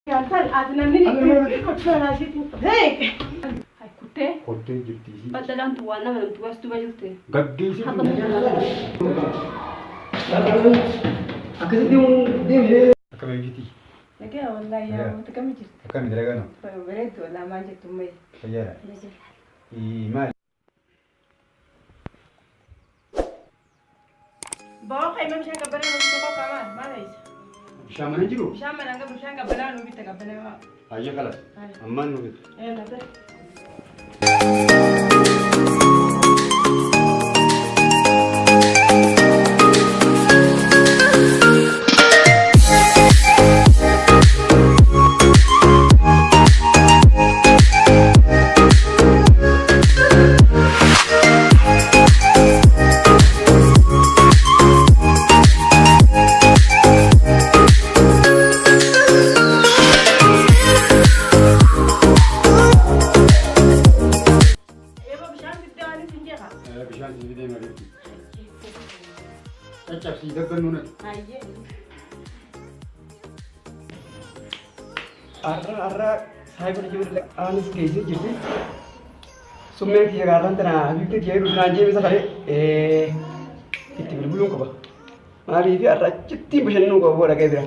Ati namni hey. Kuttee. Kottee jirti isii. Baddalaan tu waan nama namtu waas duba jirte. Gaggeessii. Akkasitti deemee. Akkam eegitii? Nagaa wallahi yaa wanta kam jirti? Akkam dalagaa noo? Bareedu wallahi maal jettu mai. Fayyaadha. Maali? Bawa kai mam bishaan qabbanaa nu bitta qofa maal maal haysa? Bishaan mana jiru? Bishaan mana qabu bishaan qabbanaa nu bitta qabbanaa. Hayyee kalas. Ammaan nu bitta. Ee na ta'e. Eeba bishaan fiddee waan isin jeeqa. Bishaan si fidee mariitti. Caccabsii dabbannuu nati. Hayyee. Har'a har'a saayiba jiru aanis geessee jirti. Summeen kiyya gaarraan tana habiibni kiyya jedhu naan jeemisa kalee itti bilbiluun qaba. Maaliif har'a achitti bashannanuu qaba booda dhaqee bira.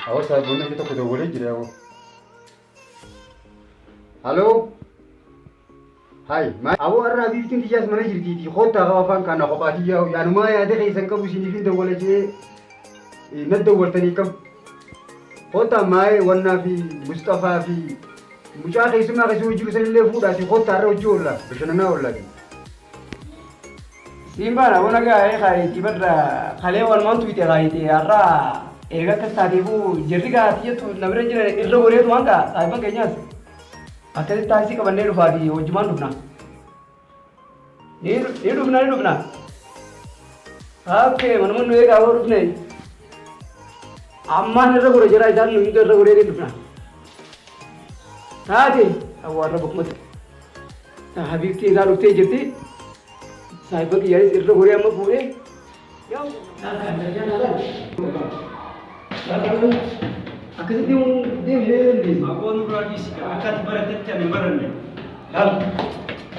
Awwa saayiboonni inni tokko dawwalee jira yaa'u. Haloo. Hai, awwa har'a habiibtiin kiyyaas mana jirtiiti. Kottaa qaba afaan kana kophaatii yaa'u. Yaanumaa yaada keessan qabu isiniif hin dawwala jee na dawwaltanii qabu. Kottaa maayee wannaa fi Mustafaa fi mucaa keessummaa keessa hojii jiru sanillee fuudhaati kottaa har'a hojii oolla bashannanaa oollaati. Siin baana bona gaa'ee kaayitii barra kalee walumaan tuyite kaayitii har'a erga akkas taateefuu jirri gaatii jettu na bira jira irra goreetu waan gaa saayiban keenyaas akkasitti taaksii qabannee dhufaati wajjumaan dhufna. Ni dhufna ni dhufna. Okkee manuma nu eegaa hoo dhufne. Ammaan irra gore jira isaan nu hunda irra goree ni dhufna. Taate awwaarra bokkumatti. Habiibtiin isaa dhuftee jirti. Saayiba kiyyaanis irra goree amma fuudhee. Akkasitti deemee dandeessi. Aboo nurraa dhiisi akka ati baratetti ani hin baranne.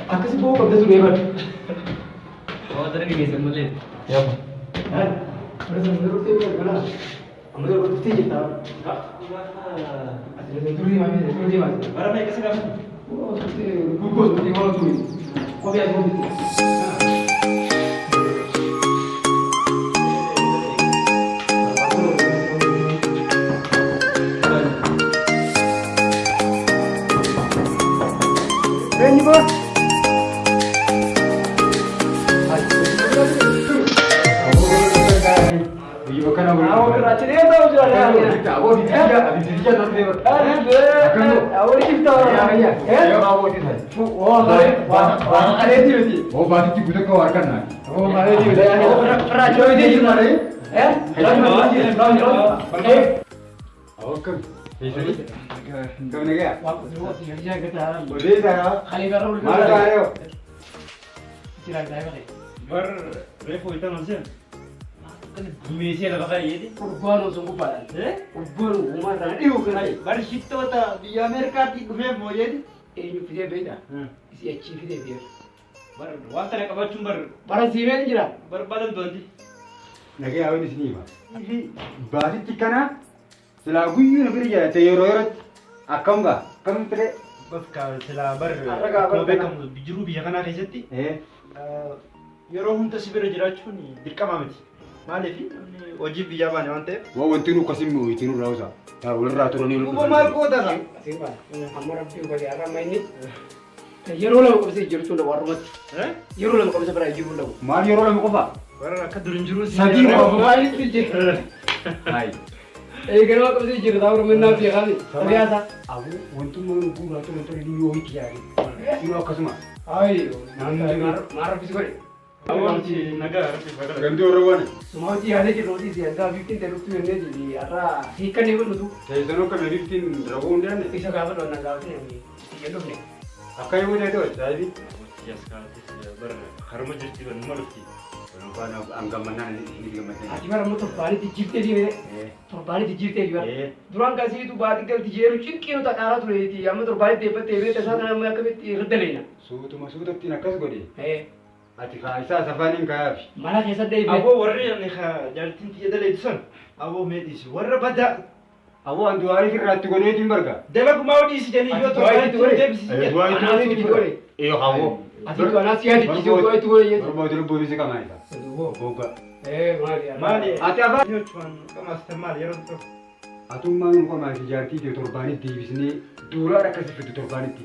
Akkasi boo qabda sun eebal. Waa dara geessan malee. Yabba. Bara sana dhuftee bira kana. Amma yeroo dhuftee jirta. Asirratti turrii maamii turrii maamii. Bara meeqa si gaafatu? Gurguruu turrii maamii turrii. Kophee as gombite. Eenyu boo? Biyya bakka nama Awwa irraa ciree ta'u jira. Aboo biyya biyya nan deema. Awwa shifta. Waan kaleetii miti. Oo baatitti guutuu akka waa harkaan naati. Awwa kaleetii miti. Irraa ciree jiru malee. Awwa akkam. Keessanii? Kam nagaa? Odeessaa maal taa'ee? Bar reefu itti amansiin. Dumeessee lafa kana jedhi. Urgoon sun gubbaadhaan. Urgoon uumaa irraa dhiyuu kana. Bar shittoota biyya Ameerikaatti dhufeef moo jedhi. Eenyu fidee beektaa? Isii achii fidee beekta. Bar waan kana qabachuun bar Bara siimeen jira. barbaadan doonti. Nagaa yaa'uun isinii hima. Baatitti kana silaa guyyuu na bira jiraate yeroo yerootti akkam gaa akkam ture. Bakka silaa bar Har'a gaafa akkuma beekamu jiruu biyya kanaa keessatti yeroo hunda si bira jiraachuun dirqama miti. Maaliif namni hojii biyyaa baane waan ta'eef. Waa wanti nu akkasin mi'u ittiin nurraa usaa. Taa walirraa turanii wal Duuba maal goota isaa? Asiin baana. Amma rabbii uffate har'a amma inni yeroo lama qabsee jirtu dha warrumatti. Yeroo lama qabsee bira jiru dhabu. Maal yeroo lama qofa? Bara akka dur hin jiru. Sadii qofa. Maalitti jira? Hayi. Eeganama qabsee jiru taa oromannaa fi qaami. Siyaasa. Aboo wantummaa nu guuraa turan ture ni yoo itti yaade. Yeroo akkasuma. Ayi. Maal rabbis godhe? Wanti nagaa rabbi fagala. Gandii warra waan. Sumaatii yaadee jiru hojii siyaasaa fiiftiin ta'e dhuftu jennee jiru har'a hiikkannee godhutu Teessanoo kana biftiin raguu hin dandeenye. isa gaafa dhonnaa gaafatee itti dhufne. Akka yoo ta'e ta'e saayibii. Wanti as kaa'atis bar harma jirti bar numa dhufti. Walummaan gammadnaan isin gammaddan. Ati bara immoo torbaanitti jijjiirtee deemee torbaanitti jijjiirtee jira. Duraan kasiitu baatii galti jeeru cinqii nuti aqaaraa tureeti. Amma torbaanitti deeffattee beekta isaa kana amma akkamitti irra daleena. Suutuma suutatti akkas godhe. Ati kaayisaa safaaniin kaayafi. Mana keessa deemee. Aboo warri ani jaartiin tiyya daleetu san aboo mee dhiisi warra badaa. Aboo an du'aarii irraatti godheetiin barga. Dalagumaa dhiisi jedhanii yoo torbaanitti godhe deebisi jedhe. Du'aarii itti godhe. Ee aboo. Ati anaas yaadachiisee du'aa itti godhe jechuudha. Barbaadu lubbuu fi qamaa isa. Bogga. Maali? Maali? Ati afaan. Yochuun qamaas maali yeroo tokko. Atummaan nu qamaas jaartii kee torbaanitti deebisnee duuraa akkasii fiddu torbaanitti.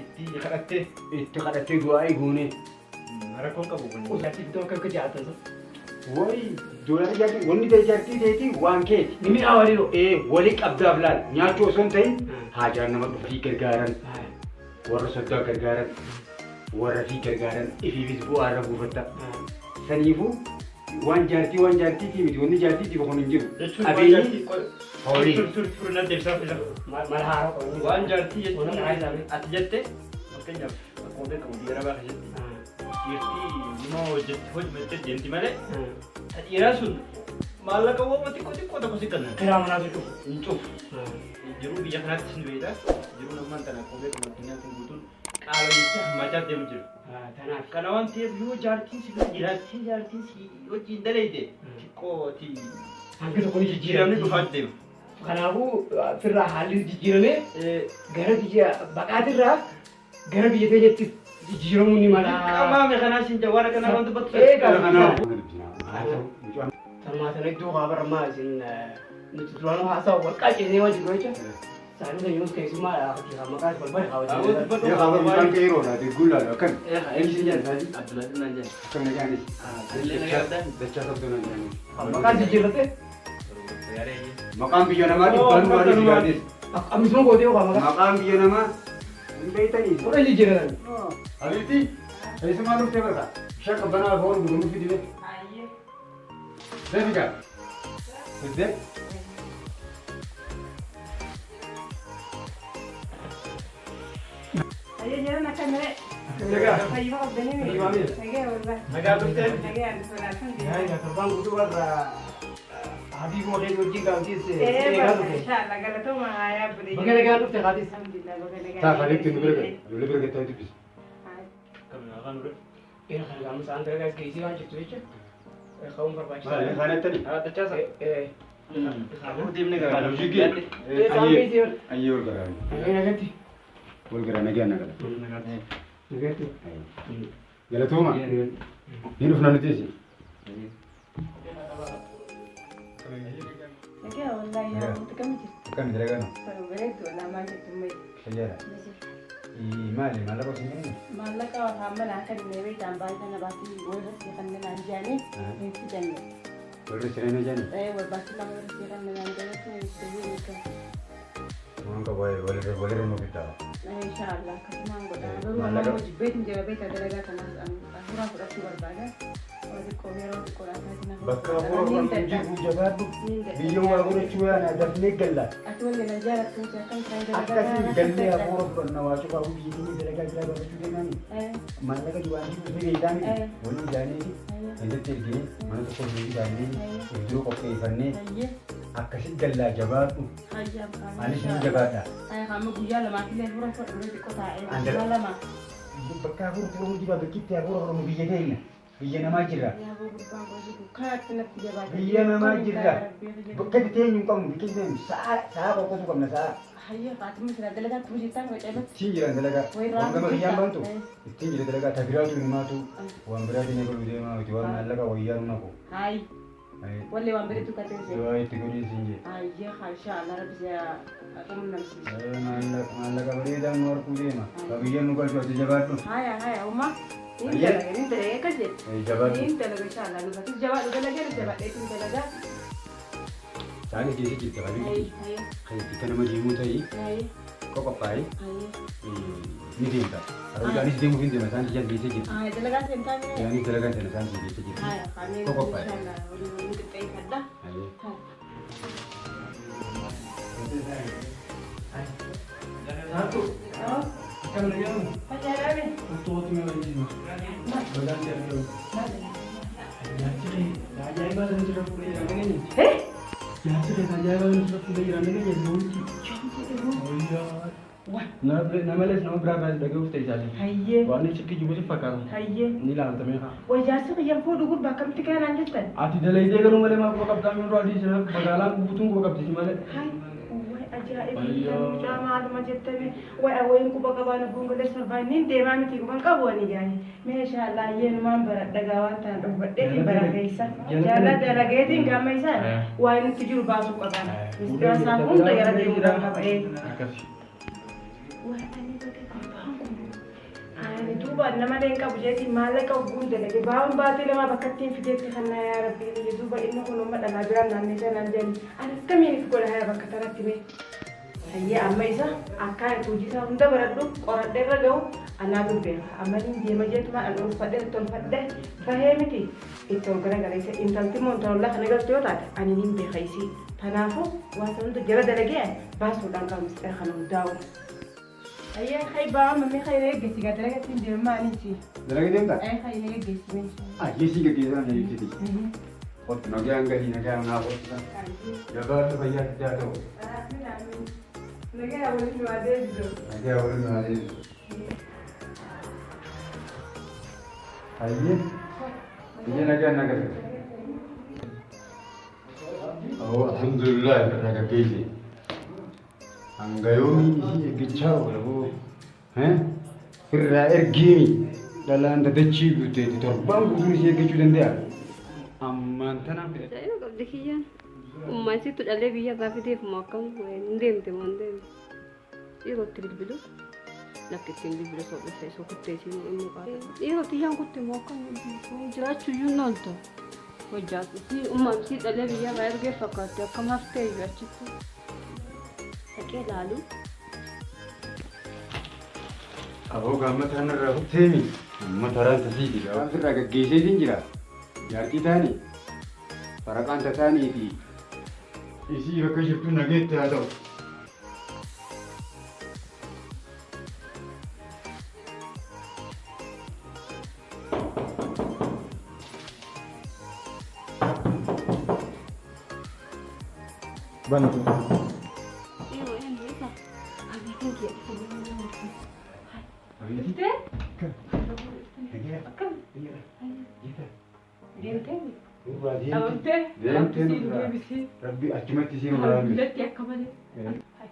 Itti kadhattee. Itti kadhattee du'aa goonee. Rakkoon qabu kun. Jaartii bitoo akka akka jaartan sun. Wayi duuraa jaartii wanni ta'e jaartii ta'eeti waan keeti. Ni mi'aawa dhiiroo. Walii qabdaaf laal nyaachuu osoo hin ta'in haajaan nama dhufii gargaaran warra soddaa gargaaran warra fi gargaaran ifiifis bu'aa irra buufatta. Saniifuu waan jaartii waan jaartiitii miti wanni jaartiitiif kun hin jiru. Qabeenyi horii. Tur na deebisaa fila. Mala haaraa qabu. Waan jaartii jechuun ati jette fakkeenyaaf akkuma beekamu biyya arabaa keessatti dhiirtii nama hojjetti hojjettee deemti malee dhiiraa sun maallaqa wooma xiqqoo xiqqoo tokko si kennan. Kiraa manaa sun cufu. Hin cufu. Jiruu biyya kanaatti sin beekta. Jiruun ammaan tana akkuma beekamu addunyaan kun guutuun qaala'insa hammachaa deemu jiru. Tanaaf. Kana waan ta'eef yoo jaartiin si bira jiraattee jaartiin si wajjin dalagde xiqqooti Hangi tokko ni jijjiiramni jijjiiramni dhufaa deema. Kanaafuu firraa haalli jijjiiramee gara biyya baqaatirraa gara biyya keenyatti jijjiiramuu ni mala. Qaamaame kanaa siin jawwaara kanaa waan dubbattu. Kanaafuu. Tarmaatana iddoo qaabarraa isin nuti duraanuu haasawa wal qaachisnee waan jiru jecha. Saanii keenya keessummaa maqaa balbala kaawwatee. Ee qaba mucaan qeeroodha gullaadha akkami. Eenyu jedhan? Abdulaziz naan jedhan. Akkam nagaanis. Dachaa sabdoo naan jedhanis. Maqaa jijjiirratte? Maqaan biyya namaa dhibbaan waan jiranis. Ammisuma gootee yookaan maqaa? Maqaan biyya namaa hin beektanii. Kudha jijjiirratan. Habiibti keessumaa dhuftee barta. Bishaan qabbanaa foon dhugamu fidime. Deebigaa. Fiddee. Ayyee jiran akka malee. Nagaa. Fayyuma qabdanii miti. Fayyuma miti. Nagaa wallah. Nagaa dhuftee. Nagaa alhamdulillah. Yaa torbaan guutuu warra Habiibuma keetii wajjin gaafatiis eegaa Ee dhufte. inshallah galatooma haa bulee. Baga nagaan dhufte haatis. Alhamdulillah baga nagaan. Taa habiibti nu bira gad. Lolli bira gad ta'ee dubbisi. Afaan dura. Ee kana gaafa isaan dalagaa geessee waan jirtu jecha ka'uun Maali barbaachisaadha. kanattani? Dachaa sana. Ee Deemnee gara. Hojii gee. isaan geessee Ayyee wal garaa. nagatti. Wal garaa nagaan nagala. Nagatti. Galatooma. Ni dhufna nuti isin. Nagaa wallah yaa wanti kam jirtu. Akkami dalagaan? Bareedu wallah maal jettu mayi. Fayyaadha. Maali maallaqa osoo hin kennin? Maallaqa afaan mana akka inni beektan baay'ee na baasii warra si kanneen aan jaanii hin fidanne. Warri sireen jaanii? Ee barbaachisa lama warra si kanneen aan jaanii hin fidanne. Waan qabu walirra walirra nu bitaa. Inshallah akkasumaan godha. Garuu amma hojii beekin jira beekta dalagaa kanaas hafuuraa fudhachuu barbaada. Bakka hafuura fudhachuu jiru jabaadhu. Biyya waa godhachuu yaana dafnee galla. Akkasii gallee hafuura fudhanna waa cufaa biyya keenya dalagaa biraa gaafachuu deemanii. Maallaqa duwwaan jiru fi beektaa miti. Walii isaanii keessatti erginee mana tokko hojii isaanii iddoo qopheeffannee akkasii gallaa jabaadhu. Anis ni jabaadha. Guyyaa lamaaf illee hafuura fudhachuu xiqqoo taa'ee guyyaa lama. Bakka hafuura fudhachuu jira bakkitti hafuura fudhannu biyya keenya. Biyya namaa jirra. Biyya namaa jirra. Bakka itti teenyu hin qabnu bakka itti teenyu sa'a sa'a qoqqotuu qabna sa'a. Ittiin jiran dalagaa. Waan gama kiyyaan baantu ittiin jira dalagaa ta biraatu himaatu waan biraatiin eegaluu deemaa miti waan maallaqa wayyaa nu naqu. Wallee waan biraatu kateesse. Yoo itti godhii siin jee. Hayyee inshallah rabbi siyaa Maallaqa bareedaan nu harkuu deema. Ka biyya nu galchu ati jabaadhu. Haya haya umma. Ni dalaga ni dalaga akkas jedhe. Jabaadhu. Ni dalaga inshallah dubartis jabaadhu dalagaa jabaadheetu ni dalagaa. Isaanis keessa jirti habiibti. Kan itti nama deemuu ta'ii qophaa'ee ni deemta. Anis deemuuf hin deema isaan ijas geessee jirti. Dalagaa seentaa ni. Anis dalagaa seena isaan geessee jirti. Qophaa'ee. Waliin qixxeeffadha. Akkam nagaamu? Fayyaadhaame. Otoo otoo mee waliin jiru. Bagaan si argamu. Ajaa'ibaa sana sirra fuudhee jiraan dhageenye. Eh? Jaarsi keessa ajaa'ibaa sana sirra fuudhee jiraan dhageenye moo'ichi. Namalees nama biraa irraa dhaga'uuf ta'e isaati. Hayyee. Waan inni sitti jibu si fakkaata. Hayyee. Ni ilaaltamee haa. Way jaarsi kiyyan fuudhu gurbaa akkamitti kanaan jettan? Ati dalaydee garuu malee maa quba qabdaa miiruu adii jira magaalaan guutuun quba qabdi si malee. Hay, way ajaa'iba Ayyaa. mucaa maaluma jettame way awwayin quba qabaan gongolee sorbaan niin deemaa miti quban qabu ani jaani meeshaa laayyeenumaan baradha gaa waan ta'an dhowwadheetiin bara keessa jaala dalageetiin gaama isaan waan nutti jiru baasuu qaban mistira isaa hunda jala deemuudhaan qaba ee. Akkasi. Waan ani godhe gurbaan kun ani duuba nama leen qabu jeetiin maallaqa ogguun dalage baawwan baatee lamaa bakka ittiin fideetti kannaa yaa rabbii biyya duuba inni kun umma dhalaa biraan naannee sanaan jedhan ani akkamiin if godha haa bakka tanatti mee. Hayyee amma isa akkaan itti hojii isaa hunda baradhu qoradhee irra ga'u anaa beeka amma inni deema jeetuma an ulfadhe tolfadhe bahee miti itti ol garagaleessa intalti immoo intalollaa kana galtu yoo taate ani nin beeka isii kanaafuu waan sana hunda jala dalagee baasuudhaan qaba misxira kana hundaa'u. Hayyee hayi baa mamee hayi eeggesi gaa dalaga ittiin deemaa anisi. Dalaga deemtaa? Ay hayi eeggesi mee. Ayyee si gaggeessaa na ibsiti. Qottu nagaan galii nagaan naa qottu. Jabaatu fayyaa guddaa ta'u. Nagaa waliin waa deebisu. Nagaa waliin naa deebisu. Ayyee. Biyya nagaan na galte. Oh, alhamdulillah irraa gaggeesse. Hanga yoomii isii eeggachaa oola boo. Irraa ergiimi. Dhalaan dadachii guuteetti torbaan guutuun isii eeggachuu danda'a. Ammaan tanaan fedha. Ajaa'iba qabdi kiyyaan. Ummaan sittu dhalee biyya irraa fideef moo akkam hin deemte moo hin deemte. Dhiirootti bilbilu. Lakki ittiin bilbilu soo dhufe soo kuttee isiin immoo qaata. Dhiiroo kiyyaan kutte moo akkam jiraachuu iyyuu hin ooltu. Hojjaatu si ummaan si dhalee biyya irraa ergee fakkaatti akkam haftee iyyuu achitti. Dhaqee ilaalu. Aboo gaamma ta'an irraa kutteemi. Amma taraan tasiiti. Waan sirraa gaggeesseetiin jira. Jaartii taani. Faraqaan tataaniiti. Isii bakka jirtu nageetti haa ta'u. Bantu. Dhiiroo eenyu isa? Abiitiin kiyya dhufe. Abiitii? Dhuftee? Nagaa. Akkam? Deemtee? Nurraa deemte. Dhabamtee? Deemtee Rabbi siin nurraa. deebisee. Rabbi achumatti siin nurraa hambise. Biyyatti akka malee.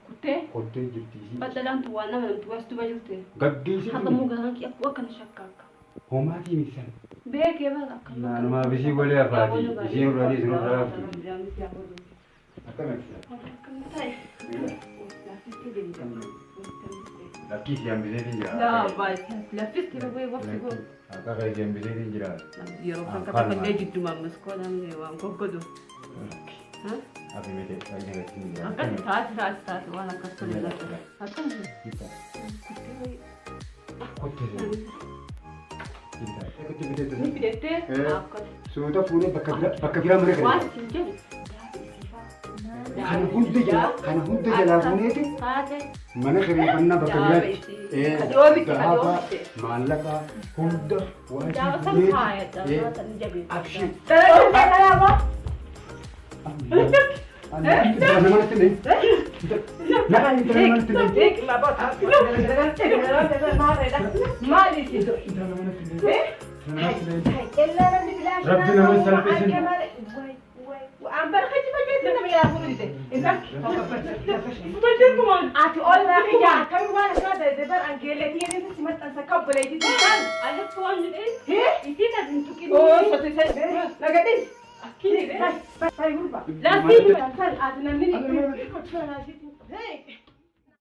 Kuttee? Kottee jirti isii. Badhalaan tun waan nama namtu waas duba jirte. Gaggeessee Haqa muu garaan kee akkuma akkana shakka akka. Homaatii miti sana. Beekee bara akkam. Naanumaaf isii golee afaati. Isii nurraa dhiisi nurraa hafti. Akkam ibsa? Lakkii si hambiseetiin jira. Laffisti bu'ee waqti goo. Akka kee si hambiseetiin jira. Yeroo kan katabannee jiddumaan maskoodhaan waan goggodu. Afi miti baay'ee gatiin jira. Akkas taate taate taate waan akkas tole lafa. Akkam. Kottee. Kottee Ni bitee fidettee akkas. Suuta fuunee bakka biraa maree Waan kan siin jedhu. Kana hunda jalaa fuuneeti Taate. mana kireeffannaa bakka biraatti Kadhoo gaafaa maallaqa hunda waan Gaafa san fuuneeti faaya gaafa san jabeessa. abshir. Dalagaa Rabbi nama salphisin. Ati ol kiyya akkami waan akkanaa ta'e bar angeelleetii si maxxansa kabboleetii ta'an. Alatti waan jedhee isii kan hin tuqin. Oo sote nagadhis. Akki jedhee. Bay gurba. Laafii. Ati namni ni.